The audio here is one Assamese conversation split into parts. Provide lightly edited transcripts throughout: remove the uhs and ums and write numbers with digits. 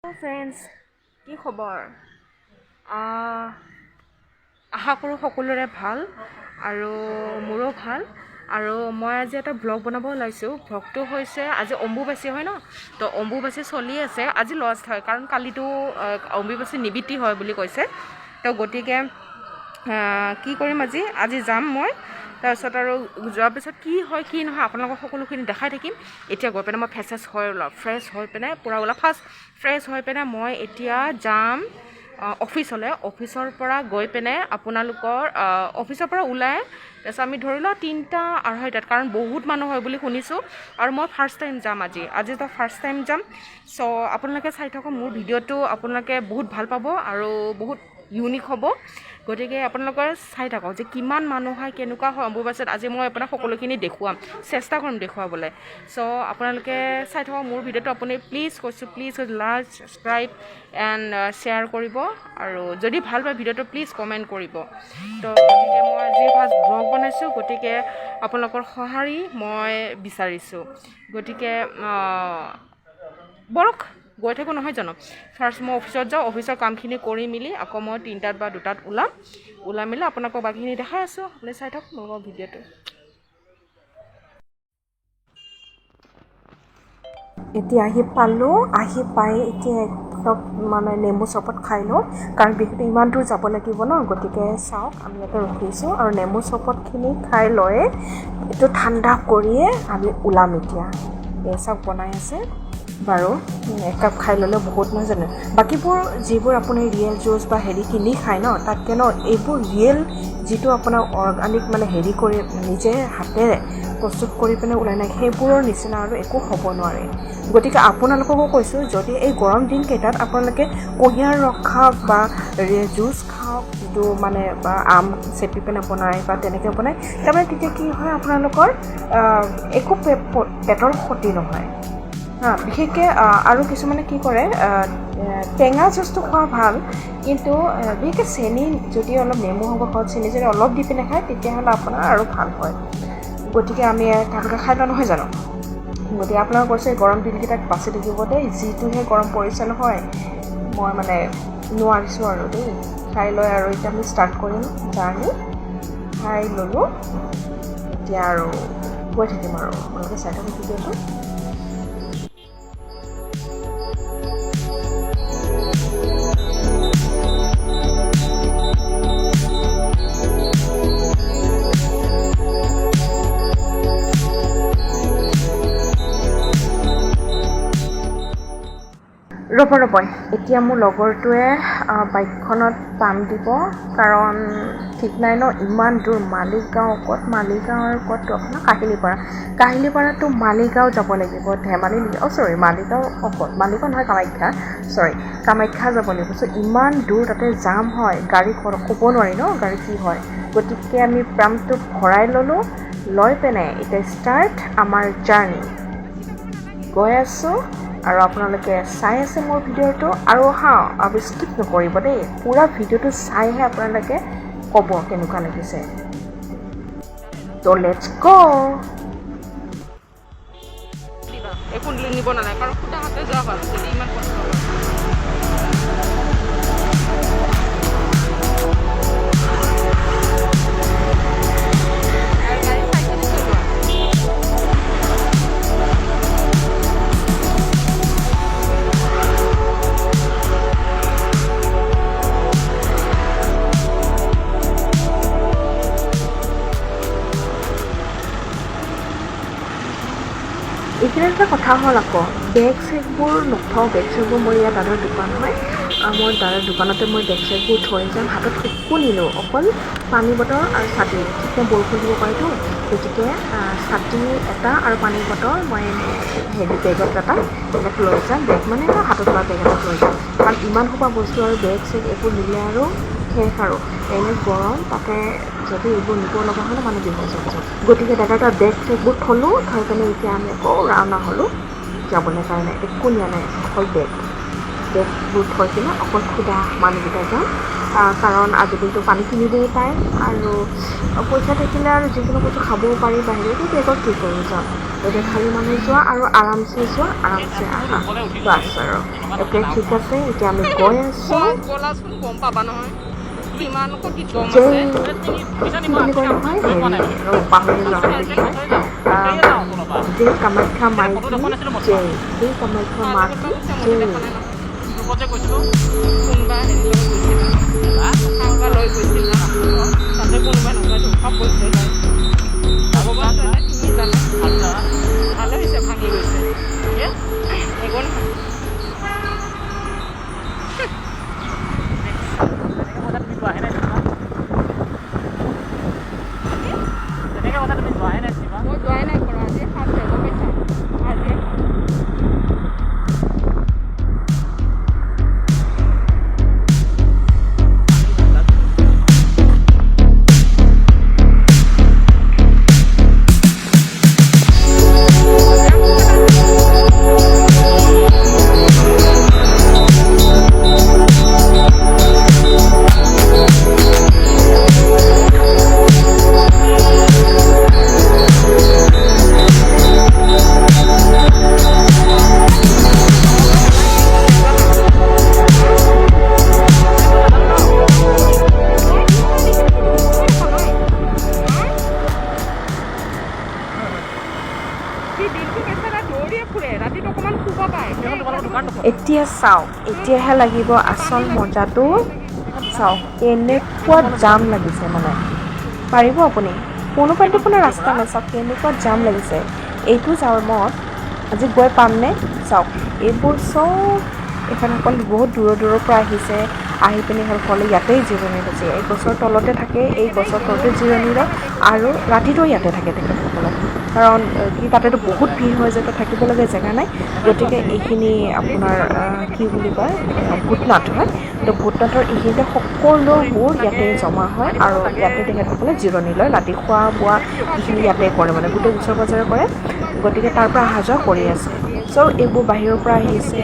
ফ্ৰেণ্ডছ, কি খবৰ? আশা কৰোঁ সকলোৰে ভাল আৰু মোৰো ভাল। আৰু মই আজি এটা ভ্লগ বনাব ওলাইছোঁ। ভ্লগটো হৈছে আজি অম্বুবাচী হয় ন, তো অম্বুবাচী চলি আছে। আজি লষ্ট হয়, কাৰণ কালিতো অম্বুবাচী নিবৃত্তি হয় বুলি কৈছে। তো গতিকে কি কৰিম, আজি আজি যাম মই। তাৰপিছত আৰু যোৱাৰ পিছত কি হয় কি নহয় আপোনালোকক সকলোখিনি দেখাই থাকিম। এতিয়া গৈ পিনে মই ফ্ৰেছ হৈ ওলাওঁ, ফ্ৰেছ হৈ পিনে পূৰা ওলাওঁ। ফাৰ্ষ্ট ফ্ৰেছ হৈ পিনে মই এতিয়া যাম অফিচলৈ। অফিচৰ পৰা গৈ পিনে আপোনালোকৰ অফিচৰ পৰা ওলাই তাৰপিছত আমি ধৰি লওঁ 3টা 2:30টাত, কাৰণ বহুত মানুহ হয় বুলি শুনিছোঁ। আৰু মই ফাৰ্ষ্ট টাইম যাম আজি, আজি তো ফাৰ্ষ্ট টাইম যাম। চ' আপোনালোকে চাই থাকক মোৰ ভিডিঅ'টো, আপোনালোকে বহুত ভাল পাব আৰু বহুত ইউনিক হ'ব। গতিকে আপোনালোকে চাই থাকক যে কিমান মানুহ হয়, কেনেকুৱা হয় অম্বুবাচীত। আজি মই আপোনাক সকলোখিনি দেখুৱাম, চেষ্টা কৰিম দেখুৱাবলৈ। চ' আপোনালোকে চাই থাকক মোৰ ভিডিঅ'টো। আপুনি প্লিজ কৈছোঁ, please like, subscribe and share কৰিব। আৰু যদি ভাল পায় ভিডিঅ'টো প্লিজ কমেণ্ট কৰিব। তো গতিকে মই আজি ফাৰ্ষ্ট ব্লগ বনাইছোঁ, গতিকে আপোনালোকৰ সঁহাৰি মই বিচাৰিছোঁ। গতিকে ব'লক গৈ থাকোঁ নহয় জানো। ফাৰ্ষ্ট মই অফিচত যাওঁ, অফিচৰ কামখিনি কৰি মেলি আকৌ মই 3টাত বা 2টাত ওলাম। ওলাই মেলি আপোনালোকক বাকীখিনি দেখাই আছোঁ, আপুনি চাই থাকক মোৰ ভিডিঅ'টো। এতিয়া আহি পালোঁ, আহি পাই এতিয়া একাপ মানে নেমু চৰবত খাই লওঁ, কাৰণ বিশেষকৈ ইমান দূৰ যাব লাগিব ন। গতিকে চাওক আমি ইয়াতে ৰখিছোঁ আৰু নেমু চৰবতখিনি খাই লৈ এইটো ঠাণ্ডা কৰিয়ে আমি ওলাম। এতিয়া এই চাওক বনাই আছে। বাৰু একাপ খাই ল'লে বহুত নহয় জানো। বাকীবোৰ যিবোৰ আপুনি ৰিয়েল জুচ বা হেৰি কিনি খায় ন, তাতকৈ ন এইবোৰ ৰিয়েল যিটো আপোনাৰ অৰ্গেনিক মানে হেৰি কৰি নিজে হাতেৰে প্ৰস্তুত কৰি পিনে ওলাই নাই, সেইবোৰৰ নিচিনা আৰু একো হ'ব নোৱাৰে। গতিকে আপোনালোককো কৈছোঁ, যদি এই গৰম দিনকেইটাত আপোনালোকে কুঁহিয়াৰ ৰস খাওক বা জুচ খাওক, যিটো মানে বা আম চেপি পিনে বনায় বা তেনেকৈ বনায়, তাৰমানে তেতিয়া কি হয় আপোনালোকৰ একো পেটৰ ক্ষতি নহয়। হা, বিশেষকৈ আৰু কিছুমানে কি কৰে, টেঙা জুচটো খোৱা ভাল, কিন্তু বিশেষকৈ চেনি যদি অলপ নেমু হ'ব ঘৰত, চেনি যদি অলপ দি পিনে খায় তেতিয়াহ'লে আপোনাৰ আৰু ভাল হয়। গতিকে আমি তাহাঁতকে খাই লওঁ নহয় জানো। গতিকে আপোনালোক কৈছে গৰম দিনকেইটাত বাচি থাকিব দেই, যিটোহে গৰম পৰিছে নহয়, মই মানে নোৱাৰিছোঁ আৰু দেই। খাই লৈ আৰু এতিয়া আমি ষ্টাৰ্ট কৰিম জাৰ্ণি। খাই ল'লোঁ, এতিয়া আৰু গৈ থাকিম আৰু আপোনালোকে চাই থাকক ভিডিঅ'টো। ৰ'ব ৰ'ব, এতিয়া মোৰ লগৰটোৱে বাইকখনত পাম্প দিব, কাৰণ ঠিক নাই ন, ইমান দূৰ মালিগাঁও ক'ত, মালিগাঁৱৰ ক'ত আপোনাৰ কাহিলীপাৰা, কাহিলীপাৰাটো মালিগাঁও যাব লাগিব। ধেমালি নেকি, অ' চৰি মালিগাঁও ক'ত, মালিগাঁও নহয় কামাখ্যা, চৰি কামাখ্যা যাব লাগিব। চ' ইমান দূৰ, তাতে জাম হয়, গাড়ী ক'ব নোৱাৰি ন গাড়ী কি হয়। গতিকে আমি পাম্পটো ভৰাই ল'লোঁ, লৈ পিনে এতিয়া ষ্টাৰ্ট আমাৰ জাৰ্ণি। গৈ আছোঁ আৰু আপোনালোকে চাই আছে মোৰ ভিডিঅ'টো। আৰু হা, আৰু স্কিপ নকৰিব দেই, পূৰা ভিডিঅ'টো চাইহে আপোনালোকে ক'ব কেনেকুৱা লাগিছে। ত' let's গ'। একো নিব নালাগে, কাৰণ সুদা হাতে যোৱা ভাল, যদি ইমান কষ্ট হয়। এইখিনি এটা কথা হ'ল আকৌ, বেগ চেগবোৰ নথওঁ, বেগ চেগবোৰ মোৰ ইয়াত দাদাৰ দোকান হয়, মই দাদাৰ দোকানতে মই বেগ চেগবোৰ থৈ যাম। হাতত একো নিনিওঁ, অকল পানী বটল আৰু ছাতি। ঠিক নাই বৰষুণ দিব পাৰেতো, গতিকে ছাতি এটা আৰু পানী বটল মই হেৰি বেগত এটা এনেকৈ লৈ যাম। বেগ মানে এটা হাতত লোৱা বেগ এটা লৈ যাম, কাৰণ ইমান সোপা বস্তু আৰু বেগ চেগ এইবোৰ নিলে আৰু শেষ আৰু। এনে গৰম, তাতে যদি এইবোৰ নিব লগা হ'লে মানুহ বেহুচ হৈ যাব। গতিকে দাদাৰ তাত বেগ চেগবোৰ থ'লোঁ, থৈ পিনে এতিয়া আমি আকৌ ৰাওনা হ'লোঁ যাবলৈ কাৰণে। একো নিয়া নাই, অকল বেগ, বেগবোৰ থৈ কিনে অকল খুদা মানুহকেইটা যাম। কাৰণ আজিকালিতো পানী কিনিবও পায় আৰু পইচা থাকিলে আৰু যিকোনো বস্তু খাবও পাৰি বাহিৰত, বেগত কি কৰি যাম। গতিকে খালী মানুহ যোৱা আৰু আৰামছে যোৱা, আৰামছে আহা, বাছ। আৰু এতিয়া ঠিক আছে, এতিয়া আমি গৈ আছোঁ। ব'লাচোন, গম পাবা নহয় কিমান কোটি দম জয় আছে। কি বুলি কয় নহয়, হেৰি আৰু পাহৰি যোৱা বুলি কয়। জয় কামাখ্যা মাই কি জয়, জয় কামাখ্যা মা কি জয়। কোনোবা হেৰি লৈ গৈছিলা, কাৰোবাৰ লৈ গৈছিলা, তাতে কোনোবা নাযায়তো, চব বস্তু যায়। ভগৱান জানে, তুমি জানা। ভালে হৈছে, ভাঙি গৈছে, একো নহয়। মই যোৱাই নাই কৰা, আজি সাত গম পাইছা আজি। এতিয়া চাওক, এতিয়াহে লাগিব আচল মজাটো। চাওক কেনেকুৱা জাম লাগিছে, মানে পাৰিব আপুনি কোনোপাতে কোনো ৰাস্তা নাই। চাওক কেনেকুৱা জাম লাগিছে। এইটো জামত আজি গৈ পামনে? চাওক এইবোৰ চব এখেতসকল বহুত দূৰৰ দূৰৰ পৰা আহিছে, আহি পিনি সেইসকলে ইয়াতেই জিৰণি লৈছে। এই গছৰ তলতে থাকে, এই গছৰ তলতে জিৰণি লয় আৰু ৰাতিটো ইয়াতে থাকে তেখেতসকলে। কাৰণ কি তাতেতো বহুত ভিৰ হৈ যায়, তো থাকিবলগীয়া জেগা নাই। গতিকে এইখিনি আপোনাৰ কি বুলি কয়, ভূতনাথ হয়। তো ভূতনাথৰ এইখিনিতে সকলোবোৰ ইয়াতে জমা হয় আৰু ইয়াতে তেখেতসকলে জিৰণি লয়। ৰাতি খোৱা বোৱা এইখিনি ইয়াতে কৰে, মানে গোটেই ওচৰে পাজৰে কৰে। গতিকে তাৰ পৰা অহা যোৱা কৰি আছে। চ' এইবোৰ বাহিৰৰ পৰা আহিছে,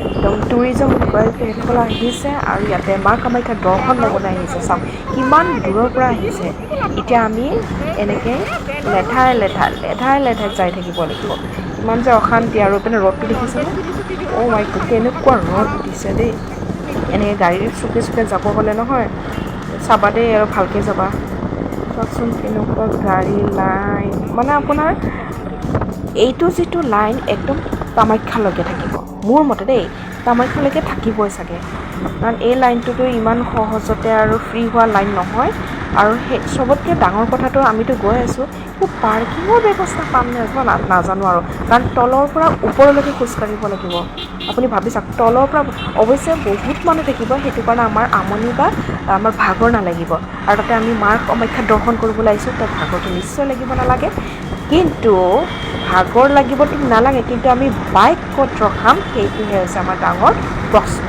একদম টুৰিজম বুলি কয়, তেখেতসকল আহিছে আৰু ইয়াতে মা কামাখ্যাৰ দৰ্শন ল'বলৈ আহিছে। চাওক কিমান দূৰৰ পৰা আহিছে। এতিয়া আমি এনেকৈ লেঠাই লেঠাই লেঠাই লেঠাই যাই থাকিব লাগিব। ইমান যে অশান্তি। আৰু এইপিনে ৰ'দটো দেখিছেনে? অ' মাই গড, কেনেকুৱা ৰ'দ দিছে দেই। এনেকৈ গাড়ীৰ চুকে চুকে যাব হ'লে নহয়, চাবা দেই আৰু ভালকৈ যাবা। চাওকচোন কেনেকুৱা গাড়ী লাইন, মানে আপোনাৰ এইটো যিটো লাইন একদম কামাখ্যালৈকে থাকিব মোৰ মতে দেই, কামাখ্যালৈকে থাকিবই চাগে। কাৰণ এই লাইনটোতো ইমান সহজতে আৰু ফ্ৰী হোৱা লাইন নহয়। আৰু সেই চবতকৈ ডাঙৰ কথাটো, আমিতো গৈ আছোঁ, কিন্তু পাৰ্কিঙৰ ব্যৱস্থা পাম নে নাজানো আৰু। কাৰণ তলৰ পৰা ওপৰলৈকে খোজকাঢ়িব লাগিব। আপুনি ভাবি চাওক, তলৰ পৰা অৱশ্যে বহুত মানুহ থাকিব, সেইটো কাৰণে আমাৰ আমনি বা আমাৰ ভাগৰ নালাগিব। আৰু তাতে আমি মাৰ কামাখ্যাত দৰ্শন কৰিবলৈ আহিছোঁ, তো ভাগৰটো নিশ্চয় লাগিব নালাগে। কিন্তু ভাগৰ লাগিবতো নালাগে, কিন্তু আমি বাইক ক'ত ৰখাম সেইটোহে হৈছে আমাৰ ডাঙৰ প্ৰশ্ন।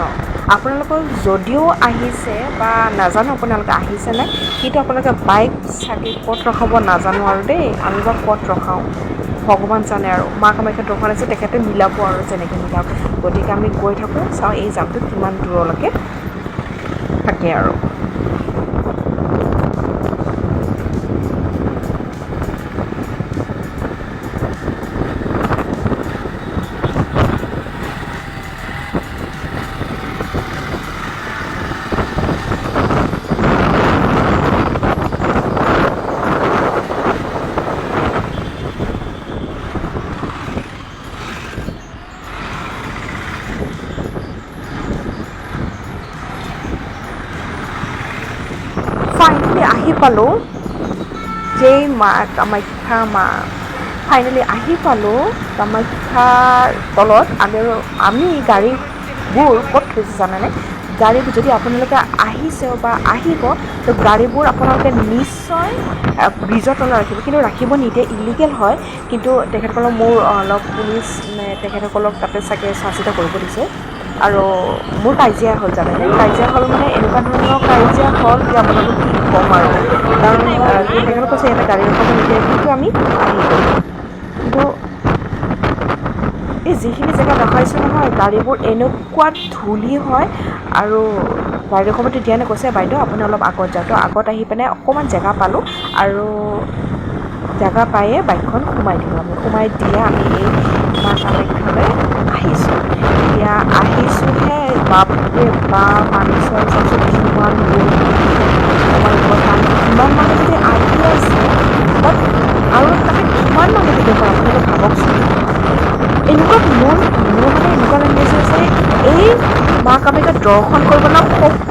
আপোনালোকৰ যদিও আহিছে বা নাজানো আপোনালোকে আহিছে নাই, কিন্তু আপোনালোকে বাইক চাগে ক'ত ৰখাব নাজানো আৰু দেই। আমি বা ক'ত ৰখাওঁ ভগৱান জানে আৰু। মা কামাখ্যা দৰ্শন আছে, তেখেতে মিলাব আৰু যেনেকৈ মিলাওক। গতিকে আমি গৈ থাকোঁ, চাওঁ এই জামটো কিমান দূৰলৈকে থাকে আৰু। ফাইনেলি আহি পালোঁ, জয় মা কামাখ্যা মা। ফাইনেলি আহি পালোঁ কামাখ্যাৰ তলত। আমি গাড়ীবোৰ ক'ত থৈছোঁ জানেনে? গাড়ীবোৰ যদি আপোনালোকে আহিছে বা আহিব, তো গাড়ীবোৰ আপোনালোকে নিশ্চয় ব্ৰিজৰ তলত ৰাখিব, কিন্তু ৰাখিব নিদিয়ে, ইলিগেল হয়। কিন্তু তেখেতসকলক মোৰ অলপ পুলিচ তেখেতসকলক তাতে চাগে চোৱা চিতা কৰিব দিছে। আৰু মোৰ কাজিয়া হ'ল জানেনে? কাজিয়া হ'ল মানে এনেকুৱা ধৰণৰ কাজিয়া হ'ল যে আপোনালোক কি ক'ম আৰু। কাৰণ তেখেতলোক কৈছে ইয়াতে গাড়ী ৰখাব নিদিয়ে, কিন্তু আমি আহি গ'লোঁ। কিন্তু এই যিখিনি জেগাত ৰখাইছোঁ নহয়, গাড়ীবোৰ এনেকুৱা ধূলি হয়। আৰু গাড়ী ৰখাবতো দিয়া নাই, কৈছে বাইদেউ আপুনি অলপ আগত যাওক। তো আগত আহি পিনে অকণমান জেগা পালোঁ আৰু জেগা পায়ে বাইকখন সোমাই দিলোঁ আমি। সোমাই দিয়ে আমি এই মা কামাখ্যালৈ আহিছোঁ। এতিয়া আহিছোঁহে, বাপৰে বাপ, মানুহ চাওকচোন কিমান ইমান মানুহ যদি আহি আছে, বাট আৰু তাতে কিমান মানুহ থাকিব পাৰে আপোনালোকে ভাবকচোন। এনেকুৱা মোৰ মোৰ মানে এনেকুৱা লাগি আছে যে এই মা কামাখ্যা দৰ্শন কৰিবলৈ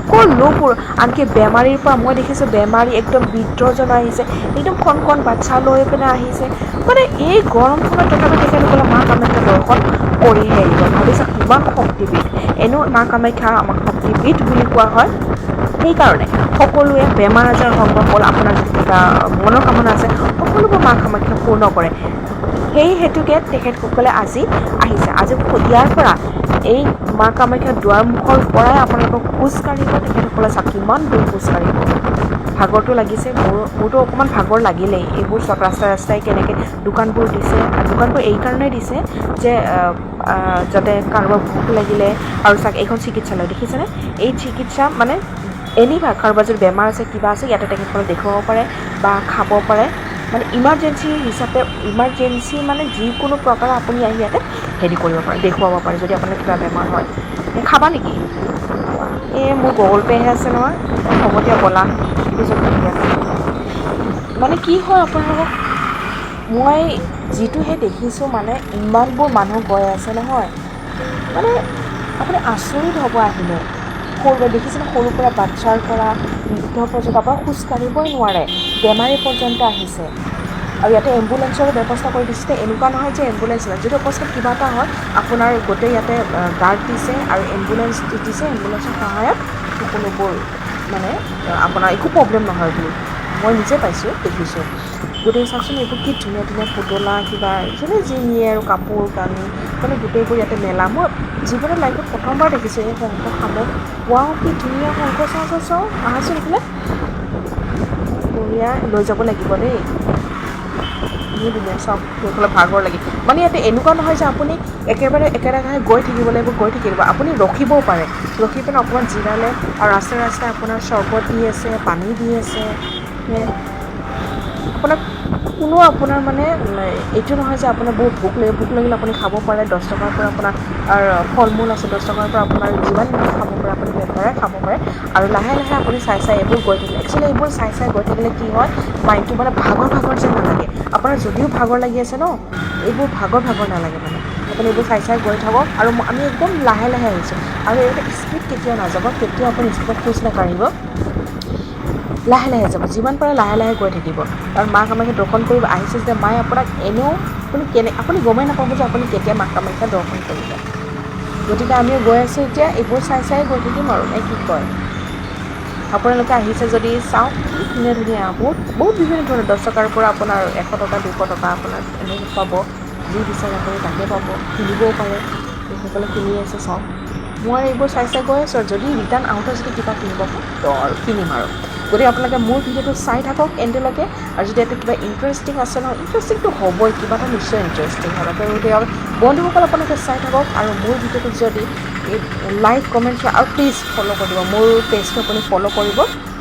সকলোবোৰ, আনকি বেমাৰীৰ পৰা মই দেখিছোঁ বেমাৰী একদম বৃদ্ধজন আহিছে, একদম কণ কণ বাচ্ছা লৈ পিনে আহিছে। মানে এই গৰমখনত তথাপি তেখেতসকলে মা কামাখ্যা দৰ্শন কৰিহে আহিব। ভাবিছা কিমান শক্তিপীঠ। এনেও মা কামাখ্যা আমাক শক্তিপীঠ বুলি কোৱা হয়। সেইকাৰণে সকলোৱে বেমাৰ আজাৰ হওক বা অকল আপোনাৰ যদি কিবা মনৰ কামনা আছে, সকলোবোৰ মা কামাখ্যা পূৰ্ণ কৰে। সেই হেতুকে তেখেতসকলে আজি আহিছে। আজি ইয়াৰ পৰা এই মা কামাখ্যা দুৱাৰমুখৰ পৰাই আপোনালোকক খোজকাঢ়িব তেখেতসকলে। চাওক কিমান দূৰ খোজকাঢ়িব, ভাগৰটো লাগিছে। মোৰতো অকণমান ভাগৰ লাগিলেই। এইবোৰ চাওক ৰাস্তাই ৰাস্তাই কেনেকৈ দোকানবোৰ দিছে। আৰু দোকানবোৰ এইকাৰণেই দিছে যে যাতে কাৰোবাৰ ভোক লাগিলে। আৰু চাওক এইখন চিকিৎসালয় দেখিছেনে? এই চিকিৎসা মানে এনিভাগ কাৰোবাৰ যদি বেমাৰ আছে কিবা আছে ইয়াতে তেখেতসকলে দেখুৱাব পাৰে বা খাব পাৰে। মানে ইমাৰ্জেঞ্চি হিচাপে, ইমাৰ্জেঞ্চি মানে যিকোনো প্ৰকাৰে আপুনি আহি ইয়াতে হেৰি কৰিব পাৰে, দেখুৱাব পাৰে যদি আপোনাৰ কিবা বেমাৰ হয়। খাবা নেকি? এই মোৰ গুগল পে'হে আছে নহয়, হ'ব দিয়া ব'লা পিছত দিয়া। মানে কি হয় আপোনালোকক মই যিটোহে দেখিছোঁ, মানে ইমানবোৰ মানুহ গৈ আছে নহয়, মানে আপুনি আচৰিত হ'ব আহিলে। সৰু দেখিছেনে, সৰুৰ পৰা বাচ্ছাৰ পৰা বৃদ্ধ পৰ্যন্ত, আপোনাৰ খোজ কাঢ়িবই নোৱাৰে, বেমাৰী পৰ্যন্ত আহিছে। আৰু ইয়াতে এম্বুলেঞ্চৰো ব্যৱস্থা কৰি দিছে। এনেকুৱা নহয় যে এম্বুলেঞ্চ নাই, যদি অকস্মাত কিবা এটা হয় আপোনাৰ গোটেই ইয়াতে গাৰ্ড দিছে আৰু এম্বুলেঞ্চ দিছে। এম্বুলেঞ্চৰ সহায়ত সকলোবোৰ মানে আপোনাৰ একো প্ৰব্লেম নহয় বুলি মই নিজে পাইছোঁ, দেখিছোঁ। গতিকে চাওকচোন এইবোৰ কি ধুনীয়া ধুনীয়া পুতলা কিবা যোনে যি নিয়ে আৰু কাপোৰ কানি মানে গোটেইবোৰ ইয়াতে মেলা। মই জীৱনত লাইফত প্ৰথমবাৰ দেখিছোঁ এই শংখ শামুক। ৱাও, কি ধুনীয়া শংখ! চাওঁ চাওঁ চাওঁ, আহাচোন এইফালে। বঢ়িয়া, লৈ যাব লাগিব দেই। ধুনীয়া ধুনীয়া চাওক, সেইফালে ভাগৰ লাগি মানে ইয়াতে এনেকুৱা নহয় যে আপুনি একেবাৰে একেৰাহে গৈ থাকিব লাগিব, গৈ থাকিব, আপুনি ৰখিবও পাৰে। ৰখি পেলাই অকণমান জিৰালে। আৰু ৰাস্তাই ৰাস্তাই আপোনাৰ চৰ্বত দি আছে, পানী দি আছে। আপোনাক কোনো আপোনাৰ মানে এইটো নহয় যে আপোনাৰ বহুত ভোক লাগিব, ভোক লাগিলে আপুনি খাব পাৰে। 10 টকাৰ পৰা আপোনাৰ ফল মূল আছে, 10 টকাৰ পৰা আপোনাৰ যিমান খাব পাৰে আপুনি পেট ভৰাই খাব পাৰে। আৰু লাহে লাহে আপুনি চাই চাই এইবোৰ গৈ থাকিলে, একচুৱেলি এইবোৰ চাই চাই গৈ থাকিলে কি হয়, মাইণ্ডটো মানে ভাগৰ ভাগৰ যেন নালাগে। আপোনাৰ যদিও ভাগৰ লাগি আছে ন, এইবোৰ ভাগৰ ভাগৰ নালাগে। মানে আপুনি এইবোৰ চাই চাই গৈ থাকক। আৰু আমি একদম লাহে লাহে আহিছোঁ। আৰু এইটো স্পীড কেতিয়াও নাযাব, কেতিয়াও আপুনি স্পীডত খোজ নাকাঢ়িব, লাহে লাহে যাব, যিমান পাৰে লাহে লাহে গৈ থাকিব। কাৰণ মা কামাখ্যা দৰ্শন কৰিব আহিছে যেতিয়া মায়ে আপোনাক এনেও আপুনি কেনে আপুনি গমেই নাপাব যে আপুনি কেতিয়া মা কামাখ্যা দৰ্শন কৰিলে। গতিকে আমিও গৈ আছোঁ এতিয়া, এইবোৰ চাই চাই গৈ থাকিম আৰু নে কি কয়। আপোনালোকে আহিছে যদি চাওক, কি ধুনীয়া ধুনীয়া বহুত বহুত বিভিন্ন ধৰণৰ 10 টকাৰ পৰা আপোনাৰ 100 টকা 200 টকা আপোনাৰ এনেকৈ পাব। যি বিচাৰে আপুনি তাকে পাব, কিনিবও পাৰে। যিসকলে কিনি আছে চাওক, মই এইবোৰ চাই চাই গৈ আছোঁ। আৰু যদি ৰিটাৰ্ণ আহোঁতে যদি কিবা কিনিব পাৰোঁ তো আৰু কিনিম আৰু। গতিকে আপোনালোকে মোৰ ভিডিঅ'টো চাই থাকক এণ্ডলৈকে। আৰু যদি ইয়াতে কিবা ইণ্টাৰেষ্টিং আছে নহয়, ইণ্টাৰেষ্টিংটো হ'বই, কিবা এটা নিশ্চয় ইণ্টাৰেষ্টিং হ'ব। গতিকে বন্ধুসকল আপোনালোকে চাই থাকক। আৰু মোৰ ভিডিঅ'টোত যদি লাইক কমেণ্ট আৰু প্লিজ ফ'ল' কৰি দিব, মোৰ পেজটো আপুনি ফ'ল' কৰিব।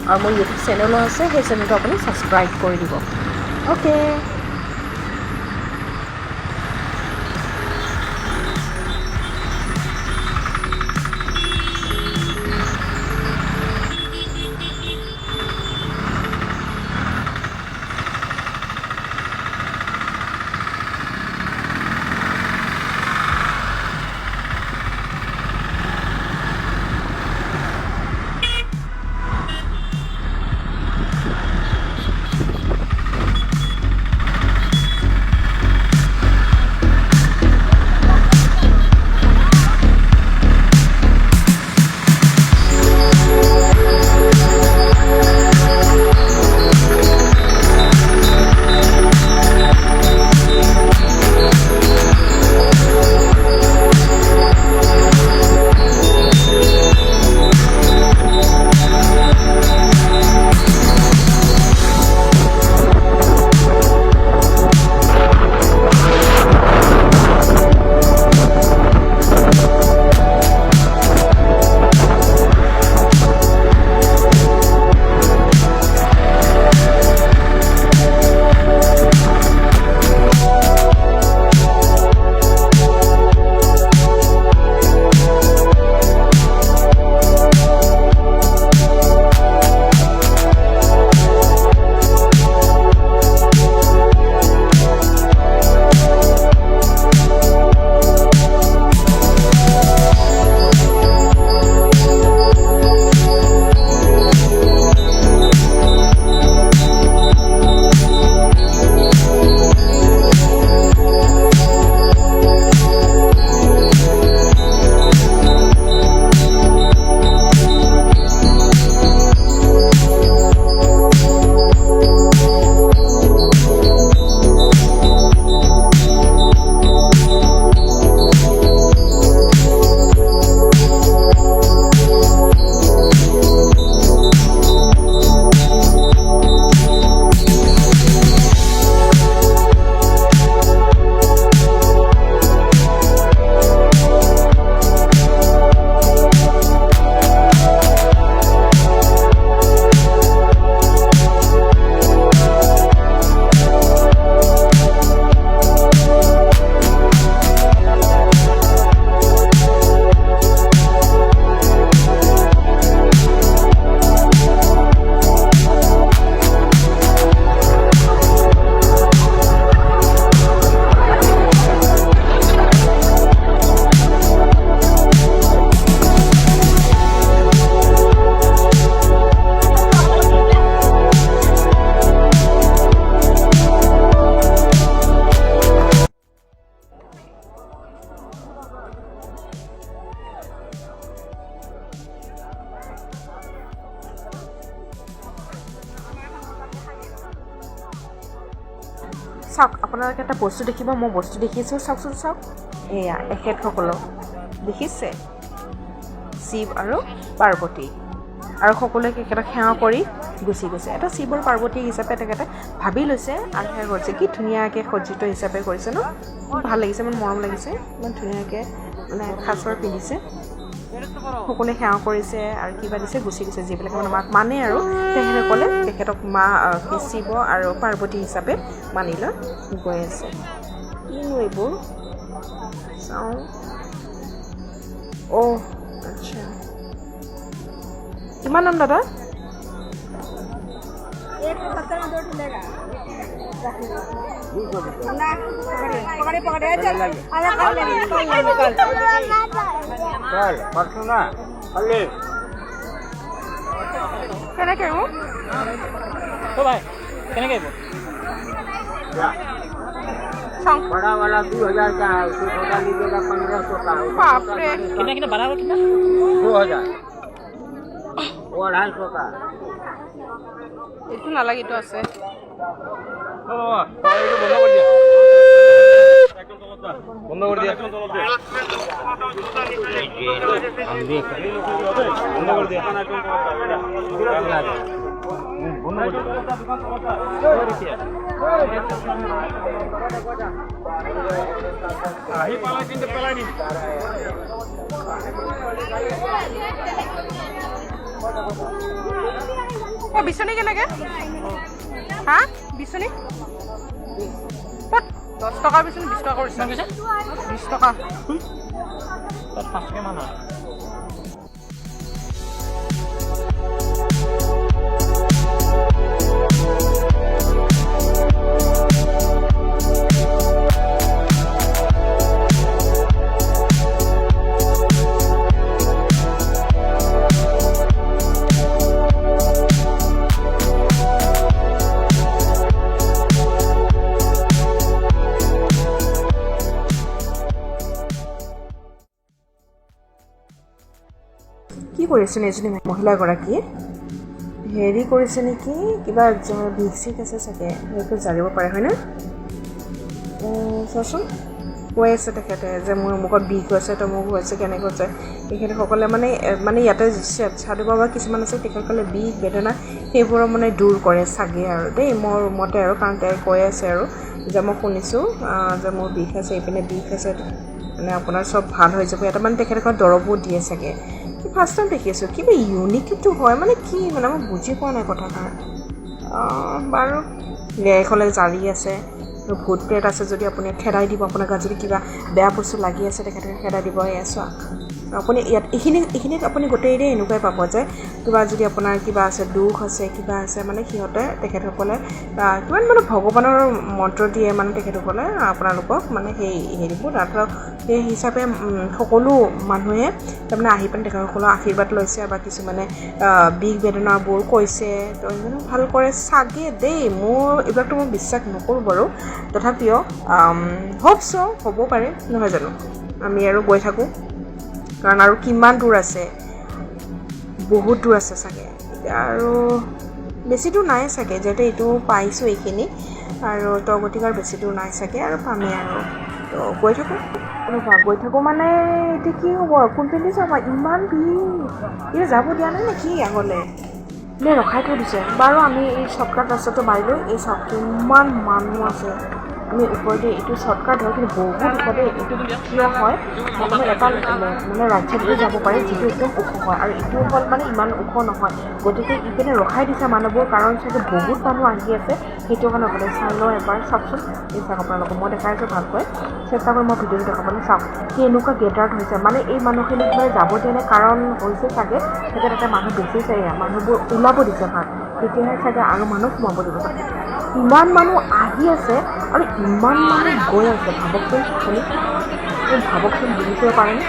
আৰু মোৰ ইউটিউব চেনেলো আছে, সেই চেনেলটো আপুনি ছাবস্ক্ৰাইব কৰি দিব। অ'কে। চাওক, আপোনালোকে এটা বস্তু দেখিব, মই বস্তু দেখিছোঁ, চাওকচোন চাওক। এয়া এখেতসকলক দেখিছে, শিৱ আৰু পাৰ্বতী, আৰু সকলোৱে তেখেতক সেৱা কৰি গুচি গৈছে। এটা শিৱ আৰু পাৰ্বতী হিচাপে তেখেতে ভাবি লৈছে আৰু সেৱা কৰিছে। কি ধুনীয়াকৈ সজ্জিত হিচাপে কৰিছে ন, ভাল লাগিছে, ইমান মৰম লাগিছে, ইমান ধুনীয়াকৈ মানে সাজৰ পিন্ধিছে। সকলোৱে সেৱা কৰিছে আৰু কিবা দিছে, গুচি গৈছে। যিবিলাকে মানে মাক মানে আৰু তেখেতসকলে তেখেতক মা শিৱ আৰু পাৰ্বতী হিচাপে মানি লৈ গৈ আছে। কিনো এইবোৰ চাওঁ। অ' আচ্ছা, কিমান দাম দাদা? কেনেকৈ কেনেকৈ? बड़ा वाला 2000 का है, उससे छोटा लीजिएगा 1500 का है। बाप रे। कितना कितना बड़ा वाला कितना? 2000, वो 250 का। এইটো নালাগে, এইটো আছে। বন্ধ কৰি দিয়া, বন্ধ কৰি দিয়া, বন্ধ কৰি দিয়া। আহি পালাই কিন্তু পেলাই নিম। অ' বিচনী কেনেকৈ? হা, বিচনী ক'ত? 10 টকাৰ বিচনী 20 টকা কৰিছে। 20 টকা। তাত 5 টকা মান হয়। কি কৰিছে এজনী মহিলাগৰাকীয়ে? হেৰি কৰিছে নেকি, কিবা বিষ চিষ আছে চাগে, সেইটো জানিব পাৰে হয়নে? চোৱাচোন, কৈ আছে তেখেতে যে মোৰ অমুকত বিষ হৈছে, তমুক হৈছে, কেনেকৈ হৈছে। তেখেতসকলে মানে মানে ইয়াতে সাধু বাবা কিছুমান আছে, তেখেতসকলে বিষ বেদনা সেইবোৰৰ মানে দূৰ কৰে চাগে আৰু দেই, মোৰ মতে আৰু। কাৰণ তেওঁ কৈ আছে আৰু যে মই শুনিছোঁ যে মোৰ বিষ আছে, এইপিনে বিষ আছে, মানে আপোনাৰ চব ভাল হৈ যাব। ইয়াতে মানে তেখেতসকলে দৰৱো দিয়ে চাগে। ফাৰ্ষ্ট টাইম দেখি আছোঁ, কিবা ইউনিকটো হয় মানে কি, মানে মই বুজি পোৱা নাই কথাষাৰ। বাৰু, এইফালে জাৰি আছে, ভূত প্ৰেত আছে যদি আপুনি খেদাই দিব, আপোনাৰ গাত যদি কিবা বেয়া বস্তু লাগি আছে তেখেতে খেদাই দিব। এয়া চোৱা, আপুনি ইয়াত এইখিনিত আপুনি গোটেই এনেকুৱাই পাব যে কিবা যদি আপোনাৰ কিবা আছে, দুখ আছে, কিবা আছে, মানে সিহঁতে তেখেতসকলে কিমান মানে ভগৱানৰ মন্ত্ৰ দিয়ে, মানে তেখেতসকলে আপোনালোকক মানে সেই হেৰিবোৰ তাত সেই হিচাপে সকলো মানুহে তাৰমানে আহি পিনে তেখেতসকলৰ আশীৰ্বাদ লৈছে বা কিছুমানে বিষ বেদনাবোৰ কৈছে, তো সেইকাৰণে ভাল কৰে চাগে দেই। মোৰ এইবিলাকতো মই বিশ্বাস নকৰোঁ বাৰু, তথাপিও হোপ চ' হ'ব পাৰে, নহয় জানো? আমি আৰু গৈ থাকোঁ, কাৰণ আৰু কিমান দূৰ আছে, বহুত দূৰ আছে চাগে। এতিয়া আৰু বেছি দূৰ নাই চাগে, যিহেতু এইটো পাইছোঁ এইখিনি আৰু, তো গতিকে আৰু বেছি দূৰ নাই চাগে, আৰু পামেই আৰু, তো গৈ থাকোঁ। ৰ'বা, গৈ থাকোঁ মানে এতিয়া কি হ'ব, কোনপিনে যাব, ইমান ভিৰ, এতিয়া যাব দিয়া নাই নেকি আগলৈ, নে ৰখাই থৈ দিছে? বাৰু আমি এই শ্বৰ্টকাট ৰাস্তাটো মাৰিলোঁ। এই চাওক কিমান মানুহ আছে। আমি ওপৰতে এইটো শ্বৰ্টকাট হয়, কিন্তু বহুত ওখ দেই। এইটো কিয় হয় মানে এটা মানে ৰাইট চাইডটো যাব পাৰে, যিটো একদম ওখ হয়, আৰু এইটো হ'ল মানে ইমান ওখ নহয়, গতিকে ইপিনে ৰখাই দিছে মানুহবোৰ, কাৰণ চাগে বহুত মানুহ আহি আছে, সেইটো কাৰণে ৰখাই চাই লওঁ এবাৰ। চাওকচোন, এই চাওক আপোনালোকক মই দেখাই আছোঁ ভালকৈ, চেষ্টা কৰি মই ভিডিঅ'টো দেখাবলৈ। চাওক কেনেকুৱা গেডাৰ্ড হৈছে, মানে এই মানুহখিনিক মানে যাব দিয়া নাই, কাৰণ হৈছে চাগে চাগে তাতে মানুহ বেছি চাগে, মানুহবোৰ ওলাব দিছে ভাল, তেতিয়াহে চাগে আৰু মানুহ সোমাব দিব। ইমান মানুহ আহি আছে আৰু ইমান মানুহ গৈ আছে, ভাবকচোন আপুনি, ভাবকচোন, বুজিব পাৰেনে?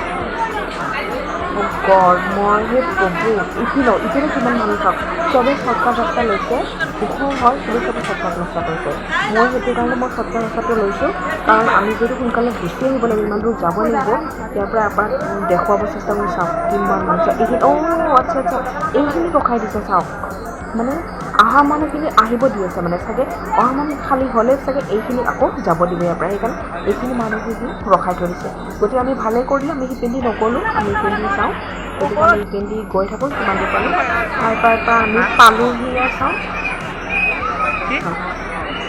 গড, মই সেই প্ৰভু, ইপিনেও ইপিনে কিমান মানুহ চাওক, চবেই শ্বৰ্টকাট ৰাস্তা লৈছে, ওখ হয় কিন্তু চবেই শ্বৰ্টকাট ৰাস্তা লৈছে। মই সেইটো কাৰণে মই শ্বৰ্টকাট ৰাস্তাটো লৈছোঁ, কাৰণ আমি যদি সোনকালে গুচি আহিব লাগিব, ইমান দূৰ যাব লাগিব, ইয়াৰ পৰা এপাক দেখুৱাব চেষ্টা কৰি। চাওক কিমান মানুহ, চাওক এইখিনি, অ' আচ্ছা আচ্ছা, এইখিনি ৰখাই দিছে চাওক, মানে অহা মানুহখিনি আহিব দি আছে, মানে চাগে অহা মানুহ খালী হ'লে চাগে এইখিনি আকৌ যাব দিব ইয়াৰ পৰা, সেইকাৰণে এইখিনি মানুহখিনি ৰখাই থৈ দিছে। গতিকে আমি ভালেই কৰিলোঁ, আমি সিপিন্ধি নগ'লোঁ, আমি ইপিন্ধি যাওঁ। গতিকে আমি ইপিন্ধি গৈ থাকোঁ, কিমান দূৰ পালোঁ। পাই পাই পাই আমি পালোহি আৰু চাওঁ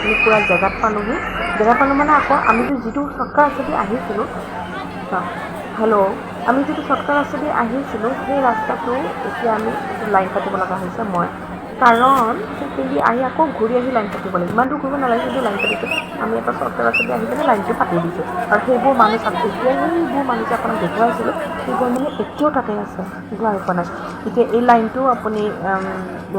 আমি পূৰা জেগাত পালোহি। জেগাত পালোঁ মানে আকৌ আমিতো যিটো চৰ্টকাট ৰাস্তাদি আহিছিলোঁ, হেল্ল', আমি যিটো চৰ্টকাট ৰাস্তাদি আহিছিলোঁ সেই ৰাস্তাটো এতিয়া আমি লাইন পাতিব লগা হৈছে মই, কাৰণ সেইপিনেদি আহি আকৌ ঘূৰি আহি লাইন পাতিব লাগিব। ইমান দূৰ ঘূৰিব নালাগে, কিন্তু লাইন পাতিছোঁ। আমি এটা চৰ্টকাট ৰাস্তাদি আহি পেলাই লাইনটো পাতি দিছোঁ। আৰু সেইবোৰ মানুহ চাওক, এতিয়া সেইবোৰ মানুহ যে আপোনাক দেখুৱাইছিলোঁ সেইবোৰ মানে এতিয়াও তাতে আছে, সেইবোৰ আহি পোৱা নাই। এতিয়া এই লাইনটো আপুনি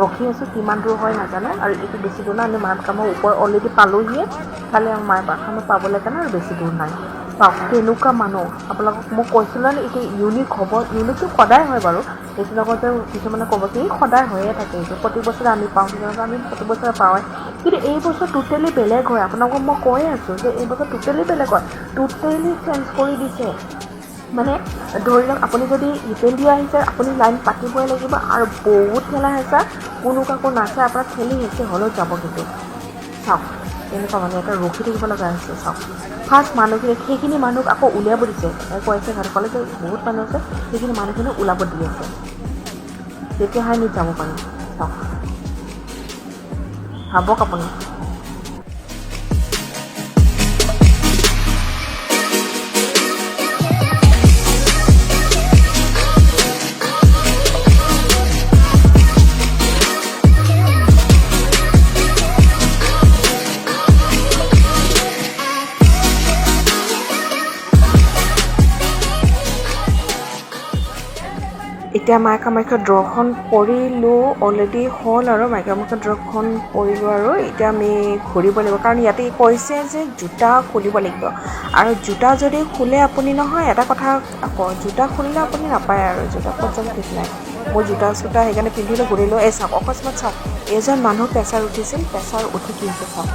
ৰখি আছোঁ, কিমান দূৰ হয় নাজানো। আৰু এইটো বেছি দূৰ নাই, আমি মা কামাখ্যাৰ ওপৰ অলৰেডি পালোহিয়ে, খালি মা কামাখ্যা পাবলৈ কাৰণে আৰু বেছি দূৰ নাই। চাওক কেনেকুৱা মানুহ, আপোনালোকক মই কৈছিলোঁ নে এইটো ইউনিক হ'ব, ইউনিকটো সদায় হয় বাৰু। এইটো লগতে কিছুমানে ক'ব কি সদায় হৈয়ে থাকে এইটো, প্ৰতি বছৰে আমি পাওঁ, কিছুমানে আমি প্ৰতি বছৰে পাওঁৱে, কিন্তু এই বছৰ টোটেলি বেলেগ হয়। আপোনালোকক মই কৈয়ে আছোঁ যে এই বছৰ টোটেলি বেলেগ হয়, টোটেলি চেঞ্জ কৰি দিছে। মানে ধৰি লওক আপুনি যদি ইপিনেদিও আহিছে, আপুনি লাইন পাতিবই লাগিব আৰু বহুত ঠেলা হেঁচা, কোনো কাকো নাচায়, আপোনাক ঠেলি হেঁচি হ'লেও যাব। কিন্তু চাওক তেনেকুৱা মানুহ এটা ৰখি থাকিব লগা হৈছে। চাওক ফাৰ্ষ্ট মানুহখিনি, সেইখিনি মানুহক আকৌ উলিয়াব দিছে, কৈছে ক'লে যে বহুত মানুহ আছে, সেইখিনি মানুহখিনি ওলাব দি আছে, তেতিয়াহে আমি যাব পাৰিম। চাওক ভাবক আপুনি। এতিয়া মা কামাখ্যা দৰ্শন কৰিলোঁ, অলৰেডি হ'ল আৰু মা কামাখ্যা দৰ্শন কৰিলোঁ আৰু এতিয়া আমি ঘূৰিব লাগিব, কাৰণ ইয়াতে কৈছে যে জোতা খুলিব লাগিব। আৰু জোতা যদি খোলে আপুনি নহয়, এটা কথা আকৌ, জোতা খুলিলে আপুনি নাপায় আৰু জোতা ক'ত যাব ঠিক নাই। মোৰ জোতা চোতা সেইকাৰণে পিন্ধিলোঁ ঘূৰিলোঁ। এই চাওক অকস্মাত চাওক এজন মানুহ প্ৰেছাৰ উঠিছিল, প্ৰেছাৰ উঠি কি হৈছে চাওক,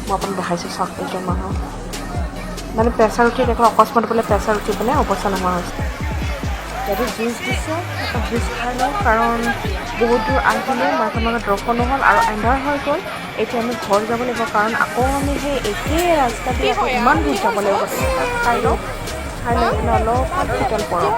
মই আপোনাক দেখাইছোঁ। চাওক এজন মানুহ মানে প্ৰেছাৰ উঠি দেখোঁ অকস্মাত বোলে প্ৰেছাৰ উঠি পেলাই অৱস্থা নোহোৱা হৈছে। ইয়াতে জুচ দিছে, এটা জুচ খাই লওঁ, কাৰণ বহুত দূৰ আহিলোঁ, মা কামাখ্যা দৰ্শনো হ'ল আৰু এন্ধাৰ হৈ গ'ল। এতিয়া আমি ঘৰ যাব লাগিব, কাৰণ আকৌ আমি সেই একেই ৰাস্তা দি আকৌ ইমান দূৰ যাব লাগিব। খাই লওঁ, খাই লৈ পেলাই অলপমান শীতল পৰক।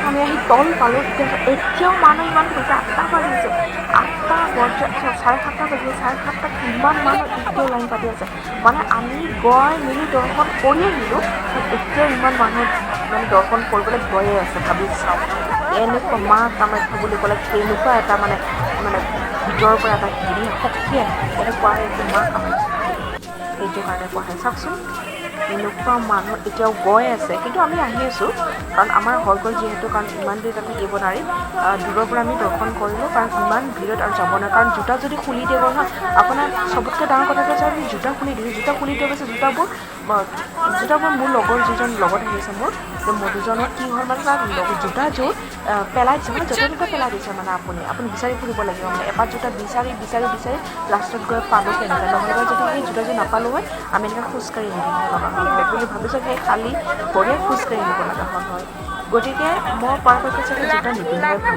আমি আহি তল পালোঁ। এতিয়াও মানুহ ইমান হৈছে, 8টা বাজিছে, 8টা বজা 7:30 বাজিছে, 7:30 ইমান মানুহ এতিয়াও লাইন পাতি আছে। মানে আমি গৈ মেলি দৰ্শন কৰি আহিলোঁ, এতিয়াও ইমান মানুহ মানে দৰ্শন কৰিবলৈ গৈয়ে আছে। ভাবি চাওক এনেকুৱা মা কামাখ্যা বুলি ক'লে কেনেকুৱা এটা মানে মানে ভিতৰৰ পৰা এটা হেৰি শক্তি আহে, এনেকুৱা হৈছে মা কামাখ্যা, সেইটো কাৰণে কোৱা হয়। চাওকচোন এনেকুৱা মানুহ এতিয়াও গৈ আছে, কিন্তু আমি আহি আছোঁ, কাৰণ আমাৰ হৈ গ'ল যিহেতু, কাৰণ ইমান দেৰি তাত থাকিব নোৱাৰি। দূৰৰ পৰা আমি দৰ্শন কৰিলোঁ, কাৰণ ইমান ভিৰত আৰু যাব নোৱাৰে, কাৰণ জোতা যদি খুলি দিয়ে নহয়, আপোনাৰ চবতকৈ ডাঙৰ কথাটো হৈছে আমি জোতা খুলি দিছোঁ, জোতা খুলি দিয়াৰ পিছত জোতাবোৰ মোৰ লগৰ যিজন লগত আহিছে মোৰ, মধুজনৰ কি হ'ল মানে তাৰ লগত জোতাযোৰ পেলাই দিছে, মানে য'তে ত'তে পেলাই দিছে, মানে আপুনি বিচাৰি ফুৰিব লাগিব, মানে এপাত জোতা বিচাৰি বিচাৰি বিচাৰি লাষ্টত গৈ পালোঁ কেনেকৈ, নহ'লে বা যদি সেই জোতাযোৰ নাপালোঁ হয় আমি এনেকৈ খোজকাঢ়ি আহিব লগা হ'ল হয় বুলি ভাবিছোঁ, সেই খালী ভৰিয়ে খোজকাঢ়ি আহিব লগা হ'ল হয়। গতিকে মই পৰাপক্ষত চাগে জোতা নিপিন্ধাই ভাল।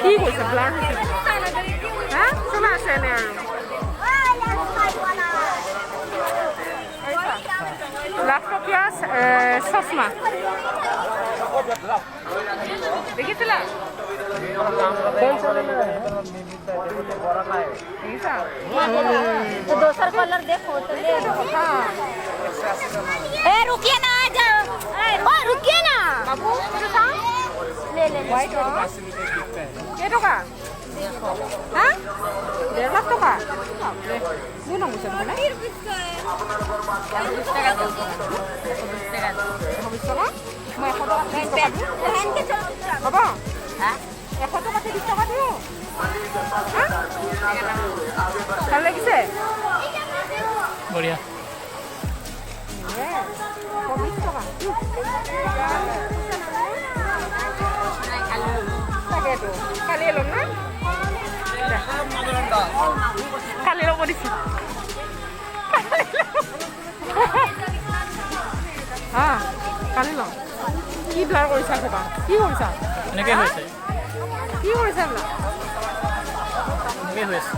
কি কৈছে ব্লাৰ হৈছে হা চলা আছে এনে আৰু লাখ টকীয়া চশমা দেখিছিলা? দেখিছা? तो दोसर कलर देखो तो ले। ए रुकिए ना, आ जाओ। ओ रुकिए ना। বাবু, এইটো চাওঁ। ले ले। হোৱাইট। কেইটকা? হা, 1.5 লাখ টকা? বাপৰে, বহুত দাম কৈছে দেখোন। 120 টকা। মই 100 টকা 30 টকা দিওঁ। पहन के चलो। হ'ব, 100 টকা 30 টকা দিওঁ। হা, ভাল লাগিছে। বঢ়িয়া। 120 টকা। তাকেতো, কালিয়ে ল'ম না? কালি ল'ব দিছোঁ। হা, কালি ল'ম। কি ব্লাৰ কৰিছা খোপা? কি কৰিছা? এনেকৈ হৈছে। কি কৰিছা ব্লাৰ? এনেকৈ হৈ আছে।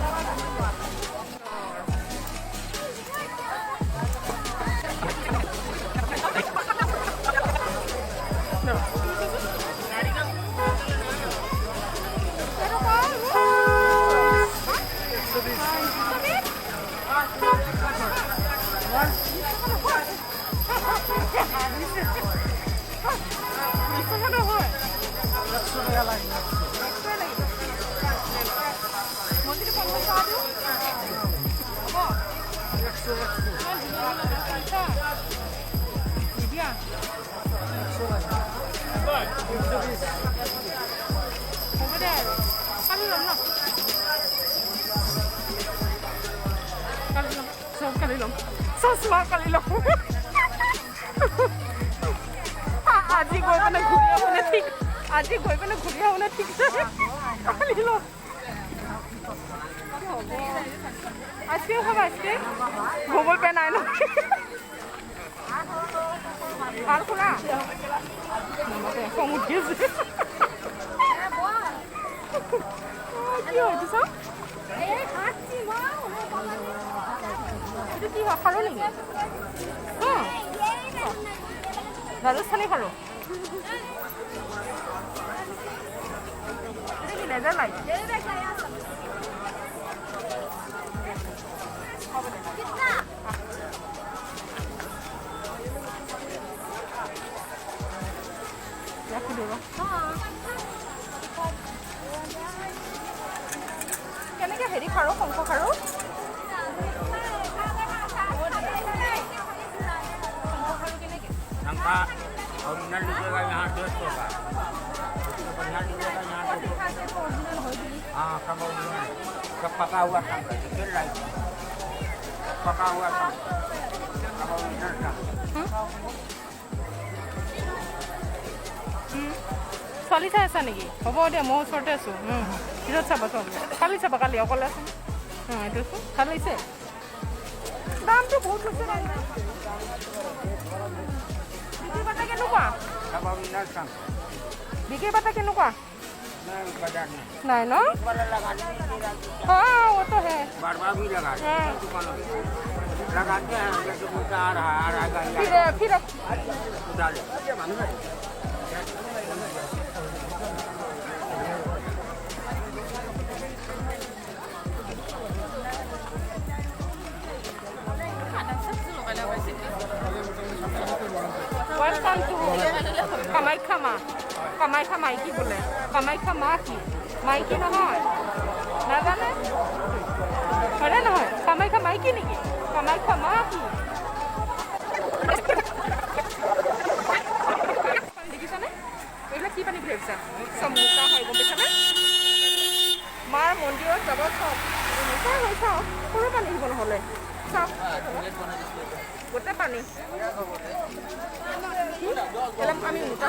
20 টকা নহয়। মই যদি 50 টকা দিওঁ, হ'ব? ইমান ধুনীয়া ধুনীয়া ড্ৰেছ আনিছা, নিদিয়া? হ'ব দে আৰু, কালি ল'ম ন? কালি ল'ম। চব কালি ল'ম। চশমা কালি ল'ম। আজি গৈ পিনে ঘূৰি আহোনে ঠিক, আজি গৈ পিনে ঘূৰি আহোনে ঠিক নাই। কালি ল'ম। আইচক্ৰীম খাবা? আইচক্ৰীম? গুগল পে নাই নহয়। ভাল খোলা খং উঠি আছে। কি হয় এইটো চাওঁ। এইটো কি হয়? খাৰু নেকি? অঁ, ৰাজস্থানী খাৰু। এইটো কি লেজাৰ লাইট? হ'ব দে। ৰাখি দিওঁ ৰ। কেনেকে হেৰি খাৰু, শংখ খাৰু? শংখ খাৰু কেনেকে? शंखा ओरिजिनल लीजिएगा यहाँ 150 का, उससे बढ़िया लीजिएगा यहाँ 200। हाँ, सब ओरिजिनल है। सब पका हुआ शंख है, तेल लाइट, सब पका हुआ शंख, सब ओरिजिनल शंख। ছোৱালী চাই আছা নেকি? হ'ব দে, মই ওচৰতে আছোঁ। পিছত চাবা ছোৱালী। কালি চাবা, কালি অকলে আছোঁ। এইটো চোন ভাল লাগিছে। দামটো বহুত হৈছে। বিক্ৰী বাৰ্তা কেনেকুৱা? सब ओरिजिनल शंख। বিক্ৰী বাৰ্তা কেনেকুৱা? नहीं, बाजार में নাই ন? वाला लगाने नहीं दे रहा। हाँ, वो तो है। बार बार भी लगा रहे हैं दुकानों में। लगाते हैं, जैसे बोलता आ रहा है, आ रहा है गाड़ी, आ फिर रहा है, फिर तो डाले। Welcome to Kamakhya মা। কামাখ্যা মাইকী বোলে। কামাখ্যা মা কি মাইকী নহয়, নাজানে, হয়নে নহয়? কামাখ্যা মাইকী নেকি? কামাখ্যা মা কি? পানী দেখিছানে? এইবিলাক কি পানী বুলি ভাবিছা? চব বোকা হয়, গম পাইছানে? মাৰ মন্দিৰত যাব চব এনেকুৱাই হয়। চাওক, সৰু পানী আহিব নহ'লে। চাওক, গোটেই পানী। এইবিলাক আমি মোটা।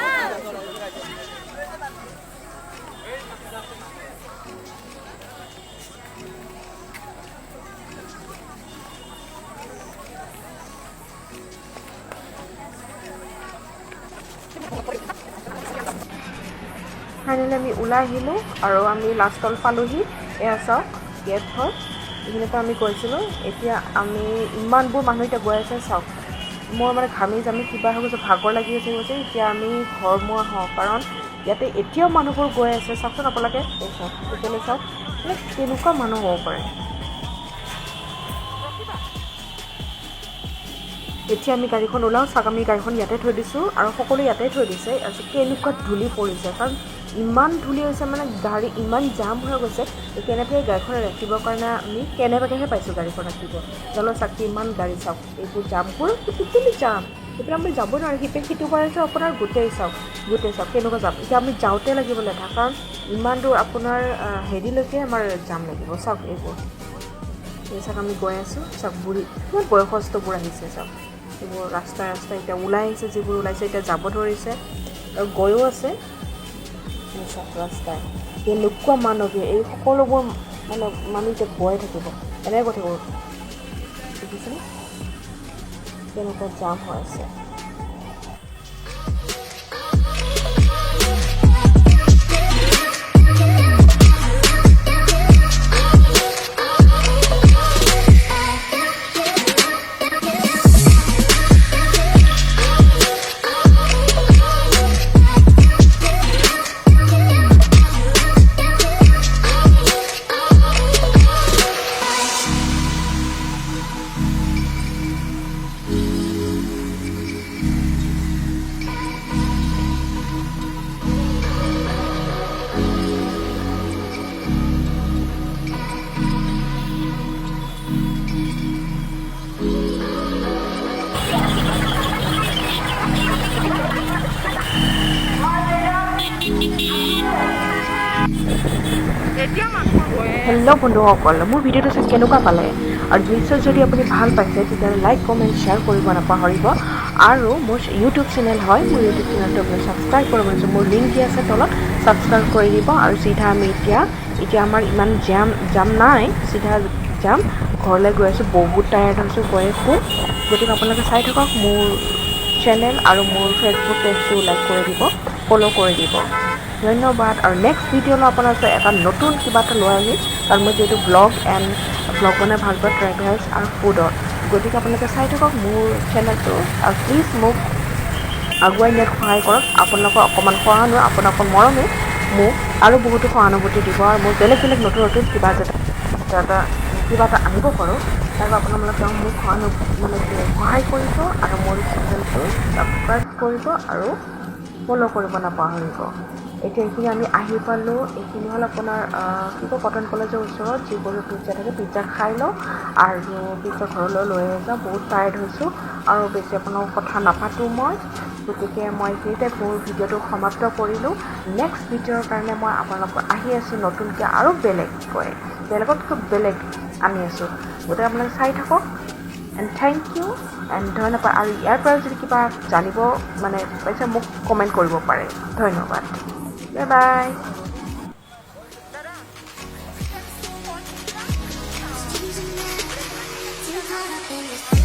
ফাইনেলি আমি ওলাই আহিলোঁ আৰু আমি লাষ্টল পালোহি। এয়া চাওক, গেট হয়। এইখিনিৰ পৰা আমি গৈছিলোঁ। এতিয়া আমি ইমানবোৰ মানুহ এতিয়া গৈ আছে চাওক। মোৰ মানে ঘামি জামি কিবা হৈ গৈছে, ভাগৰ লাগি গৈছে কৈছে। এতিয়া আমি ঘৰমুৱা হওঁ, কাৰণ ইয়াতে এতিয়াও মানুহবোৰ গৈ আছে। চাওকচোন আপোনালোকে, এই চাওক, এইফালে চাওক। মানে কেনেকুৱা মানুহ হ'ব পাৰে। এতিয়া আমি গাড়ীখন ওলাওঁ। চাওক, আমি গাড়ীখন ইয়াতে থৈ দিছোঁ আৰু সকলো ইয়াতে থৈ দিছে। আজি কেনেকুৱা ধূলি পৰিছে, কাৰণ ইমান ধূলি হৈছে, মানে গাড়ী ইমান জাম হৈ গৈছে। কেনেবাকৈ গাড়ীখন ৰাখিবৰ কাৰণে আমি কেনেবাকৈহে পাইছোঁ গাড়ীখন ৰাখিব। জানো চাওক কিমান গাড়ী, চাওক এইবোৰ জাম, পুৰা টোটেলি জাম। এইপিনে আমি যাব নোৱাৰোঁ, সিপিনে সিটো পাৰে আপোনাৰ গোটেই চাওক, গোটেই চাওক কেনেকুৱা জাম। এতিয়া আমি যাওঁতে লাগিব লেঠা, কাৰণ ইমান দূৰ আপোনাৰ হেৰিলৈকে আমাৰ জাম লাগিব। চাওক এইবোৰ, এই চাওক আমি গৈ আছোঁ। চাওক বুঢ়ী কিমান বয়সস্থবোৰ আহিছে। চাওক এইবোৰ ৰাস্তাই ৰাস্তাই এতিয়া ওলাই আহিছে, যিবোৰ ওলাইছে এতিয়া যাব ধৰিছে আৰু গৈও আছে। এই চাওক ৰাস্তাই কেনেকুৱা মানুহ, এই সকলোবোৰ মানে মানুহ এতিয়া গৈ থাকিব, এনেকৈ গৈ থাকিব। দেখিছেনে কেনেকুৱা জাম হৈ আছে। হেল্ল' বন্ধুসকল, মোৰ ভিডিঅ'টো চাই কেনেকুৱা পালে? আৰু নিশ্চয় যদি আপুনি ভাল পাইছে তেতিয়াহ'লে লাইক, কমেণ্ট, শ্বেয়াৰ কৰিব নাপাহৰিব। আৰু মোৰ ইউটিউব চেনেল হয়, মোৰ ইউটিউব চেনেলটো আপুনি ছাবস্ক্ৰাইব কৰিব। মোৰ লিংক দি আছে তলত, ছাবস্ক্ৰাইব কৰি দিব। আৰু চিধা আমি এতিয়া এতিয়া আমাৰ ইমান জাম নাই, চিধা যাম ঘৰলৈ গৈ আছোঁ। বহুত টায়াৰ্ড হৈছোঁ, গৈ আছোঁ। গতিকে আপোনালোকে চাই থাকক মোৰ চেনেল আৰু মোৰ ফেচবুক পেজটো লাইক কৰি দিব, ফ'ল' কৰি দিব। ধন্যবাদ। আৰু নেক্সট ভিডিঅ'লৈ আপোনালোকে এটা নতুন কিবা এটা লৈ আহিম, কাৰণ মই যিহেতু ব্লগ বনাই ভাল পাওঁ ট্ৰেভেলছ আৰু ফুডৰ। গতিকে আপোনালোকে চাই থাকক মোৰ চেনেলটো আৰু প্লিজ মোক আগুৱাই নিয়াত সহায় কৰক। আপোনালোকৰ অকণমান সহানুভূতি, আপোনালোকৰ মৰমে মোক আৰু বহুতো সহানুভূতি দিব আৰু মোৰ বেলেগ বেলেগ নতুন নতুন কিবা এটা আনিব পাৰোঁ। তাৰ আপোনালোকে মোক মানে সহায় কৰিব আৰু মোৰ চেনেলটো ছাবস্ক্ৰাইব কৰিব আৰু ফ'ল' কৰিব নাপাহৰিব। এতিয়া এইখিনি আমি আহি পালোঁ। এইখিনি হ'ল আপোনাৰ কি কয়, কটন কলেজৰ ওচৰত যিবোৰ পিজ্জা থাকে, পিজ্জা খাই লওঁ আৰু পিজ্জা ঘৰলৈ লৈ যাওঁ। বহুত টায়াৰ্ড হৈছোঁ আৰু বেছি আপোনালোকৰ কথা নাপাতোঁ মই। গতিকে মই এইখিনিতে মোৰ ভিডিঅ'টো সমাপ্ত কৰিলোঁ। নেক্সট ভিডিঅ'ৰ কাৰণে মই আপোনালোকৰ আহি আছোঁ নতুনকৈ আৰু বেলেগকৈ, বেলেগতকৈ বেলেগ আনি আছোঁ। গতিকে আপোনালোকে চাই থাকক। এণ্ড thank U and ধন্যবাদ। আৰু ইয়াৰ পৰা যদি কিবা জানিব মানে পাইছে মোক কমেণ্ট কৰিব পাৰে। ধন্যবাদ, bye bye. Caught up in this.